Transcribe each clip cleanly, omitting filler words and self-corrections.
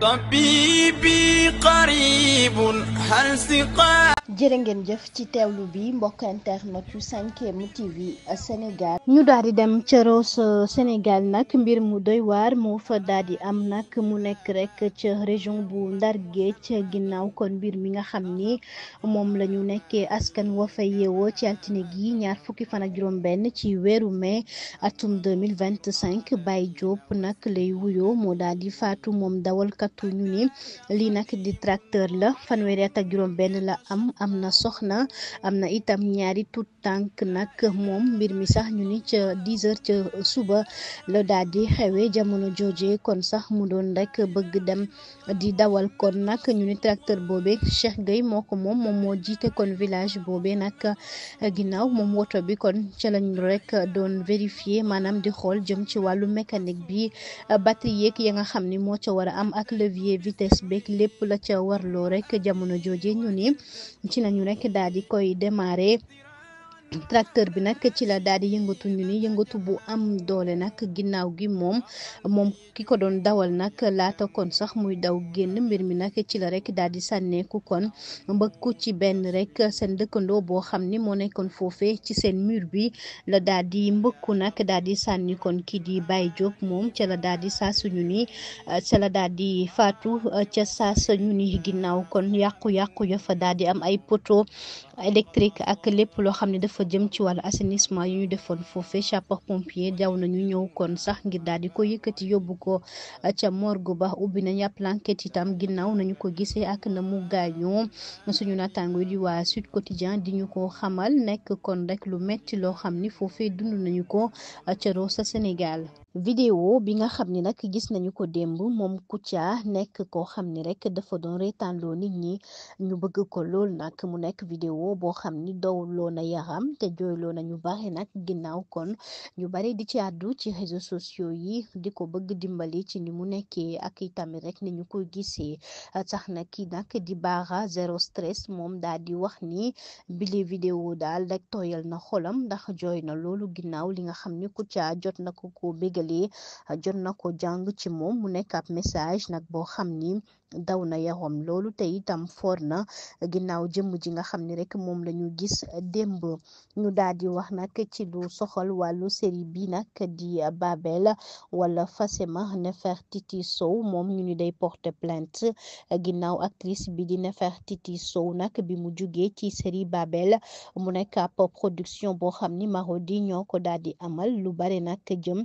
طبيبي قريب هل سقا jërë ngeen jëf ci teewlu bi mbokk internet yu 5M TV Sénégal ñu daal di dem ca Rosso Sénégal nag mbir mu doy waar moo fa daal di am nag mu nekk rek ca région bu Ndar Géej ginnaaw kon mbir mi nga xam ni moom la ñu nekkee askan wa fa yeewoo ci altine gi ñaar fukki fan ak juróom benn ci weeru mai atum 2025 Baye Diop nag lay wuyoo moo daal di faatu moom dawalkatu ñu ni lii nag di tracteur la fanweeri at ak juróom benn la am na soxna am na itam ñaari tout tànk nag moom mbir mi sax ñu ni ca 10 heures ca suba la daal di xewee jamono jooje kon sax mu doon rek bëgg dem di dawal kon nag ñu ni tracteur boobe Cheikh Gueye moo ko moom moo jiite kon village boobe nag ginnaaw moom woto bi kon ca lañ rek doon vérifier maanaam di xool jëm ci wàllu mécanique bi batterie yeeg ya nga xam ni moo ca war a am ak levier vitesse beeg lépp la ca warloo rek jamono jooje ñu ni ci nañu rek daal di koy démarrer tracteur bi nag ci la daal di yëngatu ñu ni yëngatu bu am doole nag ginnaaw gi moom ki ko doon dawal nag laata kon sax muy daw génn mbir mi nag ci la rek daal di sànneeku kon mbëkku ci benn rek seen dëkkandoo boo xam ni moo nekkoon foofee ci seen mur bi la daal di mbëkku nag daal di sànni kon kii di Baye Diop moom ca la daal di saasuñu ni ca la daal di faatu ca saasuñu ni ginnaaw kon yàqu-yàqu ya fa daal di am ay poteau électrique ak lépp loo xam ne dafa jëm ci wàllu assainissement yu ñu defoon foofee sapeur pompier jaw nañu ñëw kon sax ngir daal di ko yëkkati yóbbu ko ca morgue ba ubbi nañ ab enquête itam ginnaaw nañu ko gisee ak na mu gaañoo suñu naataango di waa Sud Quotidien di ñu ko xamal nekk kon rek lu metti loo xam ni foofee dund nañu ko ca Rosso Sénégal. vidéo bi nga xam ni nag gis nañu ko démb moom Kouthia nekk koo xam ni rek dafa doon reetaanloo nit ñi ñu bëgg ko lool nag mu nekk vidéo boo xam ni dawloo na yaram te jooyloo na ñu bari nag ginnaaw kon ñu bari di ci àddu ci réseaux sociaux yi di ko bëgg dimbali ci ni mu nekkee ak itamit rek ni ñu koy gisee sax na kii nag di Bara Zero Stress moom daal di wax ni bile vidéo daal rek tooyal na xolam ndax jooy na loolu ginnaaw li nga xam ni Kouthia jot na ko bégal jot na ko jàng ci moom mu nekk ab message nag boo xam ni daw na yaram loolu te itam for na ginnaaw jëmm ji nga xam ni rek moom la ñu gis démb ñu daal di wax nag ci lu soxal wàllu série bi nag di Babel wala Fassema Nefertiti Sow moom ñu ni day porter plainte ginnaaw actrice bi di Nefertiti Sow nag bi mu jugee ci série Babel mu nekk ab production boo xam ni Marodi ñoo ko daal di amal lu bare nag jëm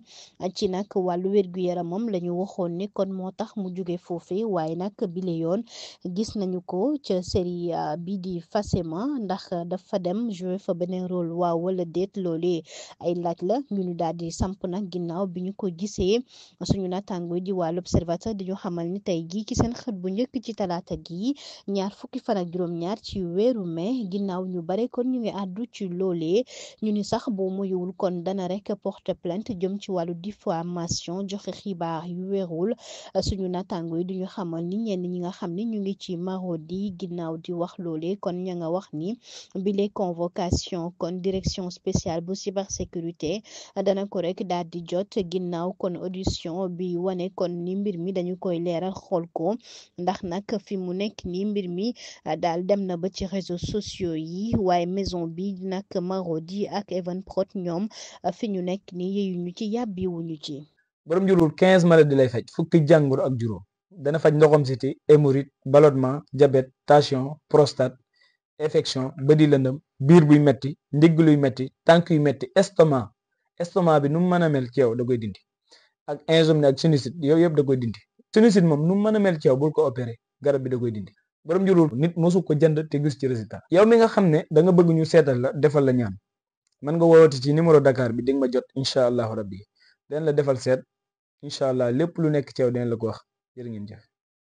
ci nag wàllu wér-gu-yaramam la ñu waxoon ni kon moo tax mu jóge foofee waaye nag bile yoon gis nañu ko ca série bi di Fassema ndax dafa dem jouer fa beneen rôle waaw wala déet loolee ay laaj la ñu ni daal di samp nag ginnaaw bi ñu ko gisee suñu naataango di waa l'Observateur di ñu xamal ni tey jii ci seen xët bu njëkk ci talaata gi ñaar fukki fan ak juróom-ñaar ci weeru mai ginnaaw ñu bare kon ñu ngi àddu ci loolee ñu ni sax boo muyuwul kon dana rek porter plainte jëm ci wàllu diffamation joxe xibaar yu wérul suñu naataango yi duñu xamal ni ñenn ñi nga xam ni ñu ngi ci Marodi ginnaaw di wax loole kon ña nga wax ni bile convocation kon direction spéciale bu cybersécurité dana ko rek daal di jot ginnaaw kon audition bi wane kon ni mbir mi dañu koy leeral xool ko ndax nag fi mu nekk ni mbir mi daal dem na ba ci réseaux sociaux yi waaye maison bi nag Marodi ak Evenprod ñoom fi ñu nekk ni yeyu ñu ci yàbbi wuñu ci borom jurul 15 maladies lay faj fukki jàngoro ak juróom dana faj ndoxam siti hémorroïde ballonnement diabète tension prostate infection bëdi lëndëm biir buy metti ndigg luy metti tànk yu metti estomac bi nu mu mën a mel ci yow da koy dindi ak insomnie ak sinusite yow yëpp da koy dindi sinusite moom nu mu mën a mel ci yow bul ko opéré garab bi da koy dindi borom jurul nit mosu ko jënd te gis ci résultat yow mi nga xam ne da nga bëgg ñu seetal la defal la ñaan mën nga woowati ci numéro Dakar bi di nga ma jot incha allahu rabbi den la defal seet incha allah lépp lu nekk ci yow den la ko wax jërë ngeen jëf